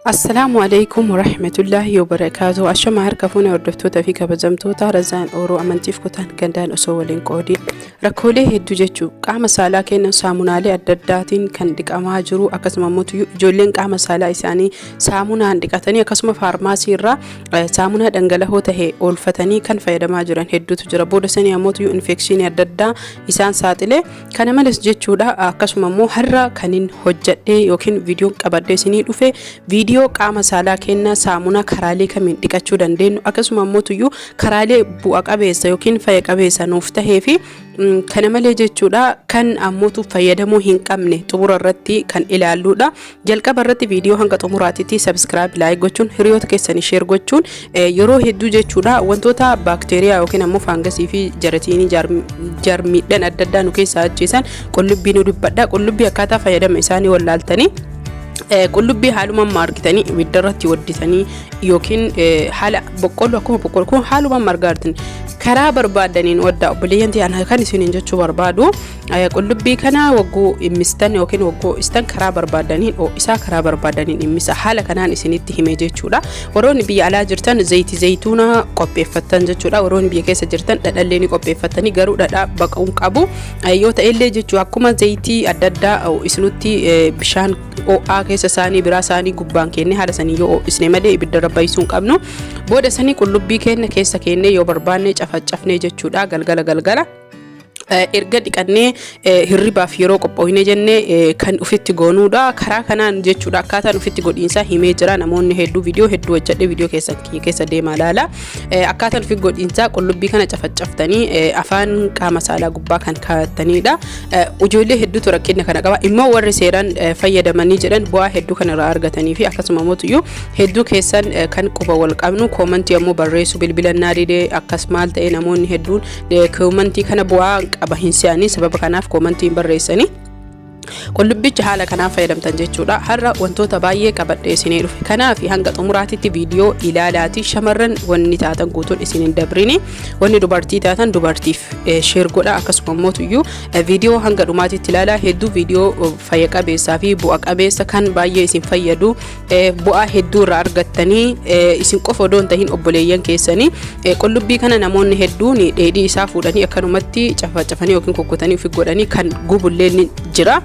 Assalaamu alaikum warahmatullaahi wabarakaatu. Ashama harka fuune hordoftoota fi kabajamtoota Razaan Ooroo amantiif kutaan gandaan osoo waliin qoodiin rakkoolee hedduu jechuu qaama saalaa kennan saamunaalee adda addaatiin kan dhiqamaa jiru, akkasuma immoo ijoolleen qaama saalaa isaanii saamunaan dhiqatanii, akkasuma faarmaasii irraa saamunaa dhangala'oo tahe oolfatanii kan fayyadamaa jiran hedduutu jira. Booda sanii ammoo infekshinii adda addaa isaan saaxile. Kana malees jechuudha, akkasuma immoo har'a kanin hojjadhee yookiin viidiyoon qabadhee isinii dhufe viidiyoo qaama saalaa kennaa saamunaa karaalee kamiin dhiqachuu dandeenyu, akkasuma immoo tuyyuu karaalee bu'a qabeessa yookiin fayya qabeessa nuuf tahee fi kana malee jechuudha kan ammootu fayyadamuu hin qabne xumura irratti kan ilaalluudha. Jalqaba irratti viidiyoo hanga xumuraatitti subscribe, like gochuun, hiriyoota keessanii share gochuun, yeroo hedduu jechuudha wantoota baakteeriyaa yookiin ammoo faangasii fi jaratiinii jarmiidhaan adda addaa nu keessaa ajjeesan qullubbii nu dubbadha. Qullubbii akkaataa fayyadama isaanii wallaaltanii, qullubbii haaluma amma argitanii ibidda irratti wadditanii yookiin haala boqqolloo, akkuma boqqolloo kun haaluma amma argaa jirtan karaa barbaadaniin waddaa. Obboleeyyan ta'an, kan isiniin jechuu barbaadu, qullubbii kana wagguu immistan yookiin wagguu istan karaa barbaadaniin ho'isaa, karaa barbaadaniin immisa, haala kanaan isinitti hime jechuudha. Warroonni biyya alaa jirtan zayitii zayituunaa qopheeffattan jechuudha. Warroonni biyya keessa jirtan dhadhallee ni qopheeffattanii, garuu dhadhaa baqauu qabu yoo ta'ellee jechuu akkuma zayitii adda addaa isinutti bishaan ho'aa keessa isaanii biraa isaanii gubbaan kenne haala sanii yoo ho'isne malee ibidda irra baay'isuu hin qabnu. Booda sanii qullubbii keenya keessa kennee, yoo barbaanne cafaccafnee jechuudha, galgala galgala erga dhiqannee hirribaaf yeroo qophoofne jennee kan ufitti goonuudha. Karaa kanaan jechuudha akkaataan ufitti godhiinsaa himee jira. Namoonni hedduu viidiyoo hedduu hojjedhe, viidiyoo keessa keessa deemaa ilaala. Akkaataan ufitti godhiinsaa qullubbii kana cafacaftanii afaan qaama saalaa gubbaa kan kaa'attanidha. Ijoollee hedduutu rakkina kana qaba. Immoo warri seeraan fayyadamanii jedhan bu'aa hedduu kan irraa argatanii fi akkasuma mootuyyuu hedduu keessan kan quba wal qabnu koomantii ammoo barreessu, bilbilannaa didee akkas maal ta'e, namoonni hedduun koomantii kana bu'aa qaba hin se'anii, sababa kanaaf koomantii hin barreessanii. Qullubbicha haala kanaan fayyadamtan jechuudha. Har'a wantoota baay'ee qabadhee isinii dhufe. Kanaaf hanga xumuraatitti viidiyoo ilaalaati. Shamarran wanni taatan guutuun isin hin dabrini. Wanni dubartii taatan dubartiif share godha. Akkasuma immoo tuyyuu viidiyoo hanga dhumaatitti ilaalaa. Hedduu viidiyoo fayya qabeessaa fi bu'a qabeessa kan baay'ee isin fayyadu, bu'aa hedduu irraa argattanii, isin qofa odoo hin tahin obboleeyyan keessanii. Qullubbii kana namoonni hedduun dheedhii isaa fuudhanii akkanumatti cafacafanii yookiin kukkutanii ofi godhanii kan gubullee ni jira.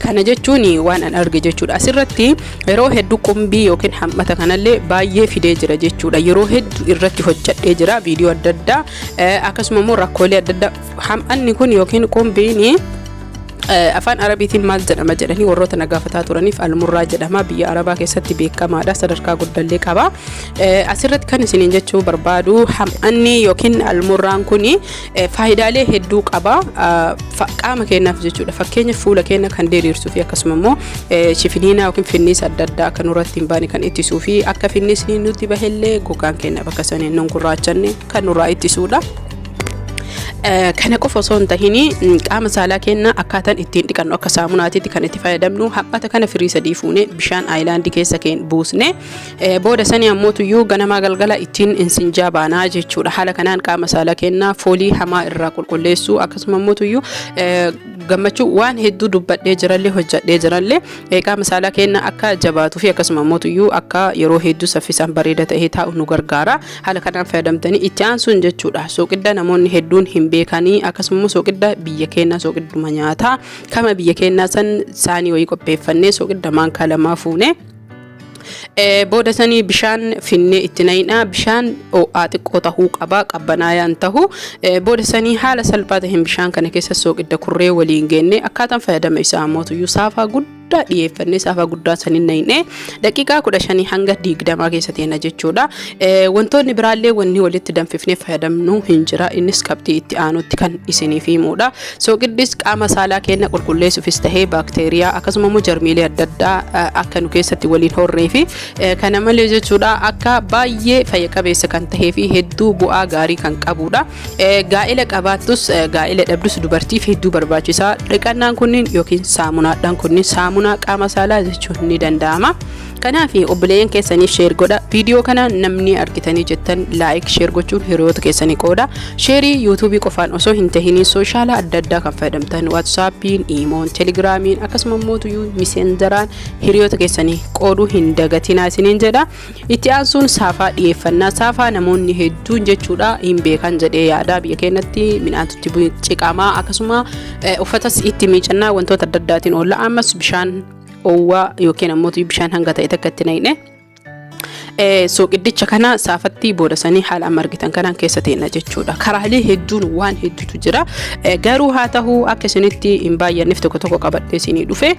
Kana jechuun waan an arge jechuudha. Asirratti yeroo hedduu qumbii yookiin hammata kanallee baay'ee fidee jira jechuudha. Yeroo hedduu irratti hojjedhee jira viidiyoo adda addaa, akkasuma immoo rakkoolee adda addaa. Ham'anni kun yookiin qumbiin afaan Arabiitiin maal jedhama jedhanii warroota na gaafataa turaniif, almurraa jedhama. Biyya Arabaa keessatti beekamaadha, sadarkaa guddallee qaba. Asirratti kan isiniin jechuu barbaadu, ham'anni yookiin almurraan kun faayidaalee hedduu qaba qaama keenyaaf jechuudha. Fakkeenya fuula keenya kan diriirsuu fi akkasuma immoo shifiniina yookiin finniisa adda addaa akka nurratti hin baane kan ittisuu fi akka finniisni nutti bahellee gogaan keenya bakka saniin nun gurraachanne kan nurraa ittisuudha. Kana qofa osoo hin tahin, qaama saalaa keenya akkaataan ittiin dhiqannu akka saamunaatiitti kan itti fayyadamnu, haphata kana firii sadii fuune bishaan aayilaandii keessa buusne, booda sanii ammoo tuyyuu ganamaa galgala ittiin insinjaa baanaa jechuudha. Haala kanaan qaama saalaa keenya foolii hamaa irraa qulqulleessuu, akkasuma ammoo tuyyuu gammachuu waan hedduu dubbadhee jirallee hojjedhee jirallee, qaama saalaa keenya akka jabaatuu fi akkasuma ammoo tuyyuu akka yeroo hedduu saffisaan bareeda ta'ee taa'u nu gargaara. Haala kanaan fayyadamtanii itti aansuun jechuudha. Sooqidda namoonni hedduun hin beekanii, akkasuma sooqidda biyya keenyaa, sooqidduma nyaataa kama biyya keenyaa san saanii wayii qopheeffannee, sooqidda maankaa 2 fuune, booda sanii bishaan finnee itti nayinaa. Bishaan ho'aa xiqqoo tahuu qaba, qabbanaayaan tahu. Booda sanii haala salphaa ta'een bishaan kana keessa sooqidda kurree waliin geenne, akkaataan fayyadama isaa mootuyyuu saafaa guddaa dhiyeeffannee, saafaa guddaa saniin nayinee daqiiqaa 15 hanga 20 keessa teena jechuudha. Wantoonni biraallee wanni walitti danfifnee fayyadamnu hin jira. Innis qabxii itti aanutti kan isiniif himudha. Sooqiddis qaama saalaa keenya qulqulleessuufis tahee baakteeriyaa akkasuma immoo jarmiilee adda addaa akka nu keessatti waliin horree fi kana malee jechuudha akka baay'ee fayya qabeessa kan tahee fi hedduu bu'aa gaarii kan qabudha. Gaa'ela qabaattus gaa'ela dhabdus dubartiif hedduu barbaachisaa. Dhiqannaan kunniin yookiin saamunaadhaan kunniin saamunaa Saamunaa qaama saalaa jechuun ni danda'ama. Kanaaf obboleeyyan keessaniif share godha. Viidiyoo kana namni argitanii jettan like, share gochuun hiriyoota keessanii qooda. Sheerii yuutuubii qofaan osoo hin tahiniin sooshaala adda addaa kan fayyadamtan waatsaappiin, iimoon, telegiraamiin, akkasuma immoo misenjaraan hiriyoota keessanii qooduu hin dagatinaa isiniin jedha. Itti aansuun saafaa dhiyeeffannaa. Saafaa namoonni hedduun jechuudha hin beekan jedhee yaada. Biyya keenyatti midhaantu ciqamaa, akkasuma uffatas itti miicannaa, wantoota adda addaatiin oolla. Ammas bishaan oowwaa yookiin ammoo bishaan hanga ta'e takka itti naqne sooqiddicha kana saafatti booda sanii haala amma argitan kanaan keessa teenna jechuudha. Karaalee hedduun waan hedduutu jira. Garuu haa ta'u, akka isinitti hin baay'anneef tokko tokko qabadhee isinii dhufe.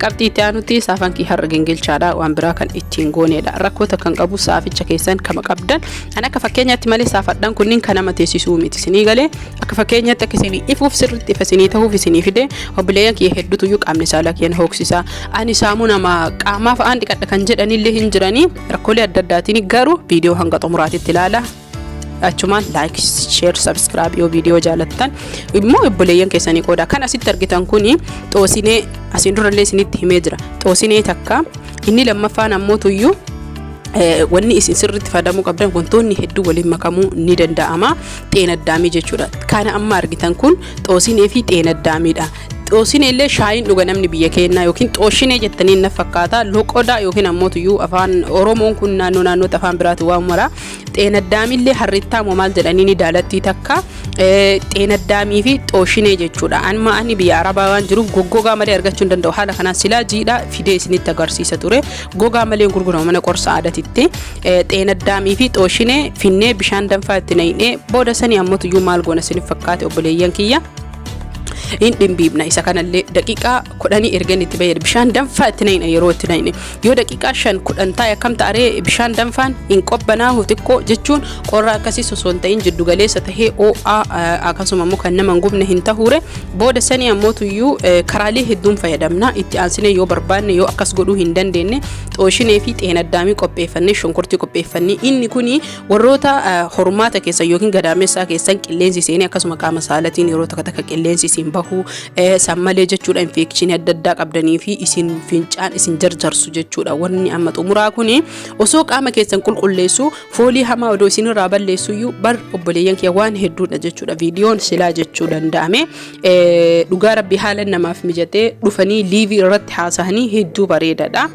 Qabxii itti aanutti saafaan kii har'a gingilchaadha, waan biraa kan ittiin gooneedha. Rakkoota kan qabu saaficha keessan kama qabdan. An akka fakkeenyaatti malee saafadhaan kunniin kan nama teessisuu miti, isinii galee? Akka fakkeenyaatti akka isinii ifuuf, sirriitti ifa isinii ta'uuf isinii fide. Obboleeyyan kiyya hedduutu iyyuu qaamni saalaa kiyyan hooksisa. Ani saamuna qaamaa fa'aan dhiqadha kan jedhanillee hin jiranii rakkoolee adda addaatiin. Garuu viidiyoo hanga xumuraatitti ilaala. Achumaan like, share, subscribe, yoo viidiyoo jaalattan immoo obboleeyyan keessanii qooda. Kan asitti argitan kuni xoosinee, asiin durallee isinitti himee jira. Xoosinee takka. Inni lammaffaan ammoo tuyyuu wanni isin sirriitti fayyadamuu qabdan, wantoonni hedduu waliin makamuu ni danda'ama. Xeenaddaamii jechuudha. Kana amma argitan kun xoosinee fi xeenaddaamiidha. Xoosinee illee shaayiin dhuga namni biyya keenyaa, yookiin xooshinee jettanii na fakkaata. Loqodaa yookiin ammoo tuyyuu afaan Oromoon kun naannoo naannootti afaan biraati waan mara. Xeenaddaamillee harrittaa moo maal jedhanii ni daalattii takka, xeenaddaamii fi xooshinee jechuudha. Amma ani biyya Arabaa waan jiruuf goggogaa malee argachuu hin danda'u. Haala kanaan silaa jiidhaa fidee isinitti agarsiisa ture. Gogaa malee gurgurama mana qorsa aadaatitti. Xeenaddaamii fi xooshinee finnee bishaan danfaa itti naqnee booda sanii ammoo tuyyuu maal goona isiniif fakkaate, obboleeyyan kiyya? Hin dhimbiibna. Isa kanallee daqiiqaa 10 erga inni itti fayyadu bishaan danfaa itti naqna. Yeroo itti naqne yoo daqiiqaa 5 10 taa'e akkam ta'aree? Bishaan danfaan hin qobbanaahu xiqqoo jechuun qorra akkasii osoo hin ta'in jiddu galeessa tahee oo'aa, akkasuma immoo kan nama hin gubne hin tahuure. Booda sanii ammoo tuyyuu karaalee hedduun fayyadamna. Itti aansinee yoo barbaanne, yoo akkas godhuu hin dandeenye, xooshinee fi xeenaddaamii qopheeffannee, shunkurtii qopheeffannee, inni kuni warroota hormaata keessan yookiin gadaamessaa keessan qilleensi seenee, akkasuma qaama saalatiin yeroo takka takka qilleensi isin bahu san malee jechuudha, infekshinii adda addaa qabdanii fi isin fincaan isin jarjarsu jechuudha. Wanni amma xumuraa kuni osoo qaama keessan qulqulleessu, foolii hamaa odoo isin irraa balleessu iyyuu bar, obboleeyyan kiyya, waan hedduudha jechuudha. Viidiyoon silaa jechuu danda'ame. Dhugaa rabbi haala namaaf mijatee dhufanii liivii irratti haasa'anii hedduu bareedaadha.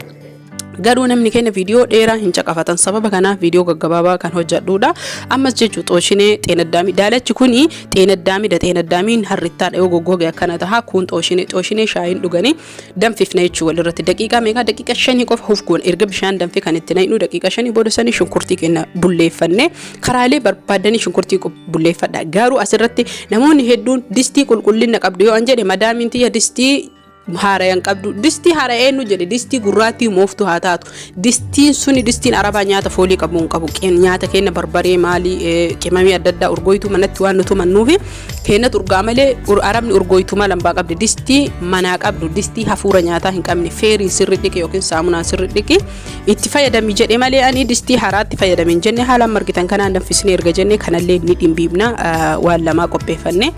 Garuu namni keenya viidiyoo dheeraa hin caqafatan. Sababa kanaaf viidiyoo gaggabaabaa kan hojjedhudha. Ammas jechuu xooshinee, xeenaddaamii, daalachi kuni xeenaddaamiidha. Xeenaddaamiin harrittaadha, yoo goggoge akkana taha. Kun xooshinee, xooshinee shaayiin dhuganii danfifna jechuu. Walirratti daqiiqaa meeqa? Daqiiqa 5 qofa hufgoon erga bishaan danfe kan itti naqnu daqiiqa 5 booda sanii shunkurtii keenya bulleeffanne. Karaalee barbaadanii shunkurtii bulleeffadha. Garuu asirratti namoonni hedduun distii qulqullina qabdu yoo an jedhe, madaamiin tiyya distii haarayan qabdu, distii haara eenyu jedhe, distii gurraattii mooftu haa taatu. Distiin suni, distiin arabaa nyaata foolii qabu hin qabu. Nyaata keenya barbaree maalii, qimamii adda addaa, urgooytuu manatti waan nutu mannuufi keenyatu urgaa malee arabni urgooytuu maal hambaa qabdi. Distii manaa qabdu, distii hafuura nyaataa hin qabne, feeriin sirri dhiqi yookiin saamunaan sirri dhiqi itti fayyadami jedhe malee ani distii haaraatti fayyadame hin jenne. Haalaan margitan kanaan danfisnee erga jenne kanallee ni dhimbiibna. Waan lamaa qopheeffanne,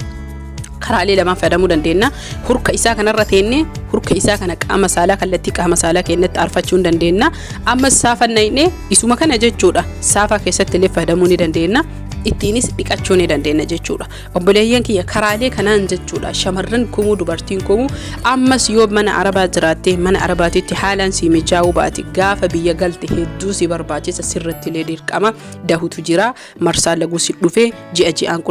karaalee lamaan fayyadamuu dandeenya. Hurka isaa kanarra teenne hurka isaa kana qaama saalaa, kallattii qaama saalaa keenyatti aarfachuu hin dandeenya. Ammas saafa naqnee isuma kana jechuudha. Saafa keessatti illee fayyadamuu ni dandeenya. Ittiinis dhiqachuu ni dandeenya jechuudha. Obboleeyyan kiyya, karaalee kanaan jechuudha. Shamarran kumuu, dubartiin kumuu, ammas yoo mana arabaa jiraatte, mana arabaatitti haalaan si mijaa'uu baate, gaafa biyya galte hedduu si barbaachisa. Sirriitti illee dirqama dahutu jira. Marsaa laguu si dhufe ji'a ji'aan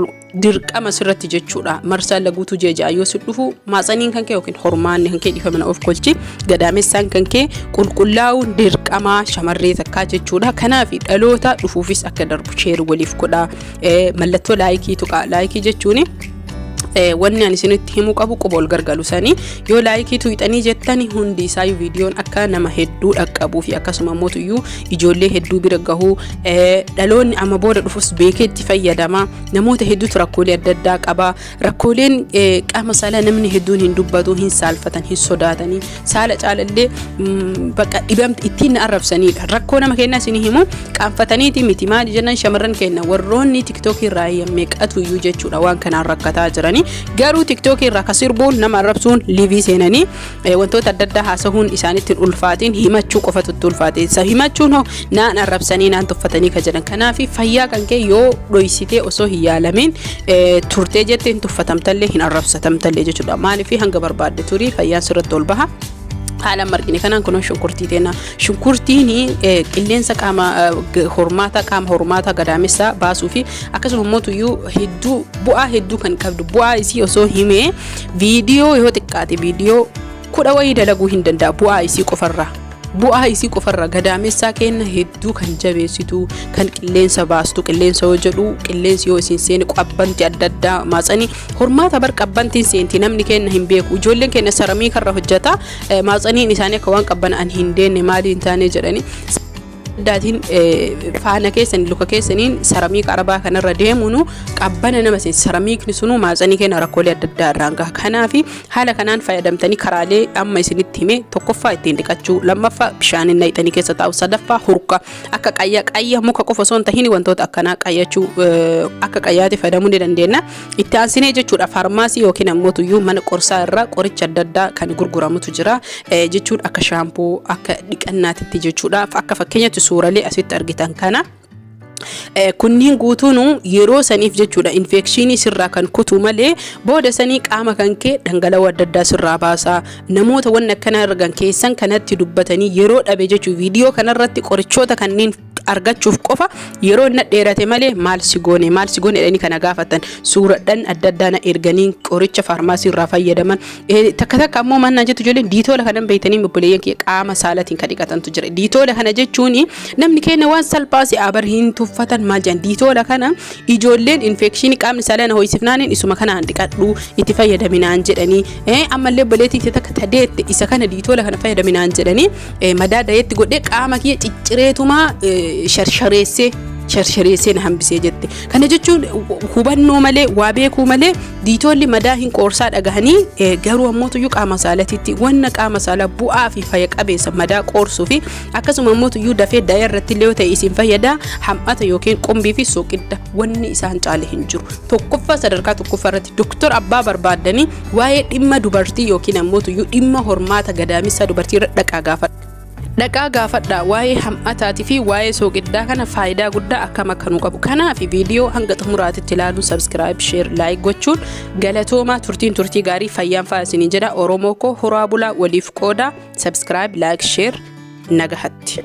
dirqama sirratti jechuudha. Marsaan laguutu ji'a ji'a yoo si dhufu, maatsaniin kan kee yookiin hormaanni kan kee, dhiifama na of kolchi, gadaamessaan kan kee qulqullaa'uun dirqama shamarree takkaa jechuudha. Kanaaf dhaloota dhufuufis akka darbu share waliif godhaa. Mallattoo laayikii tuqaa. Laayikii jechuun wanni ani isinitti himuu qabu quba ol gargalu sanii yoo laayikii tuqxanii jettani, hundi isaayyuu viidiyoon akka nama hedduu dhaqqabuu fi akkasuma immoo iyyuu ijoollee hedduu bira gahuu, dhaloonni amma booda dhufus beekee itti fayyadama. Namoota hedduutu rakkoolee adda addaa qaba. Rakkooleen qaama saalaa namni hedduun hin dubbatu, hin saalfatan, hin sodaatanii. Saala caalallee bakka dhibamti ittiin na arrabsanidha. Rakkoo nama kennaa isin himu qaanfataniiti miti. Maali jennaan, shamarran keenya warroonni tiktookii irraa meeqatu iyyuu jechuudha waan kanaan rakkataa jiranii. jiranii. Garuu TikTokii irraa ka sirbuun, nama arrabsuun, live seenanii wantoota adda addaa haasahuun isaanitti hin ulfaatiin, himachuu qofatu itti ulfaate. Isa himachuun hoo naan arrabsanii, naan tuffatanii ka jedhan. Kanaaf fayyaa kan kee yoo dhoysitee osoo hin yaalamin turtee jette, hin tuffatamtallee, hin arrabsatamtallee jechuudha. Maaliif? Hanga barbaadde turii, fayyaan sirratti ol baha. Haala amma argine kanaan kun shunkurtii teena. Shunkurtiin qilleensa qaama hormaata, qaama hormaata gadaamessaa baasuu fi akkasuma immoo tuyyuu hedduu bu'aa hedduu kan qabdu. Bu'aa isii osoo himee viidiyoo yoo xiqqaate viidiyoo 10 wayii dalaguu hin danda'a. Bu'aa isii qofarraa, bu'aa isii qofarra, gadaamessaa kenna hedduu kan jabeessitu, kan qilleensa baastu. Qilleensa yoo jedhu, qilleensi yoo isin seene qabbanti adda addaa maatsanii hormaata bar qabbantiin seenti. Namni kenna hin beeku. Ijoolleen keenya saramii karra hojjeta, maatsaniin isaanii akka waan qabbana'an hin deenne, maalii hin taane jedhanii addaatiin faana keessan, luka keessaniin saramiika arabaa kanarra deemuunu qabbana nama seensi. Saramiikni sunu maatsanii keenya rakkoolee adda addaa irraan gaha. Kanaaf haala kanaan fayyadamtanii, karaalee amma isinitti hime, tokkoffaa ittiin dhiqachuu, lammaffaa bishaaniin naqxanii keessa taa'u, sadaffaa hurka akka qayya, qayya muka qofa osoo hin tahin wantoota akkanaa qayyachuu, akka qayyaatti fayyadamuu ni dandeenya. Itti aansinee jechuudha, faarmaasii yookiin ammoo tuyyuu mana qorsaa irraa qoricha adda addaa kan gurguramutu jira jechuun, akka shaampuu, akka dhiqannaatitti jechuudha. Akka fakkeenyatti suuraalee asitti argitan kana. Kunniin guutuun yeroo saniif jechuudha infekshinii sirraa kan kutu malee, booda sanii qaama kan kee dhangala'oo adda addaa sirraa baasaa. Namoota wanni akkanaa argan keessan kanatti dubbatanii yeroo dhabe jechuu, viidiyoo kanarratti qorichoota kanneen argachuuf qofa yeroo inni dheerate malee, maal si goone, maal si goone jedhanii kana gaafatan. Suuradhaan adda addaa na erganii qoricha faarmaasii irraa fayyadaman. Takka takka ammoo mannaa jettu ijoolleen. Diitoola kanan beeytanii, obboleeyyan kiyya, qaama saalatiin kan dhiqatantu jira. Diitoola kana jechuun namni keenya waan salphaa si abar hin tuffatan maal jedhan. Diitoola kana ijoolleen infekshinii qaamni saalaa na ho'isifnaaniin isuma kanaan dhiqadhu, itti fayyadaminaan jedhanii, ammallee obboleettii takka tadeette isa kana, diitoola kana fayyadaminaan jedhanii, madaa dayeetti godhee qaama kiyya ciccireetumaa sharshareessee sharshareessee na hambisee jette. Kana jechuun hubannoo malee, waa beekuu malee, diitoolli madaa hin qoorsaa dhagahanii. Garuu ammoo tuyyuu qaama saalatitti wanna qaama saalaa bu'aa fi fayya qabeessa, madaa qoorsuu fi akkasuma ammoo tuyyuu dafee daya irratti illee yoo ta'e isin fayyada. Ham'ata yookiin qumbii fi soqidda wanni isaan caale hin jiru. Tokkoffaa, sadarkaa tokkoffaa irratti doktor abbaa barbaaddanii waa'ee dhimma dubartii yookiin ammoo tuyyuu dhimma hormaata gadaamessa dubartii irra dhaqaa gaafadha. Dhaqaa gaafadha waa'ee ham'ataatii fi waa'ee sooqiddaa kana faayidaa guddaa akkam akka nu qabu. Kanaaf viidiyoo hanga xumuraatitti ilaaluun subscribe, share, like gochuun galatoomaa. Turtiin turtii gaarii, fayyaan fa'aa isiniin jedha. Oromoo koo, horaa bulaa, waliif qooda. Subscribe, like, share, nagahatti.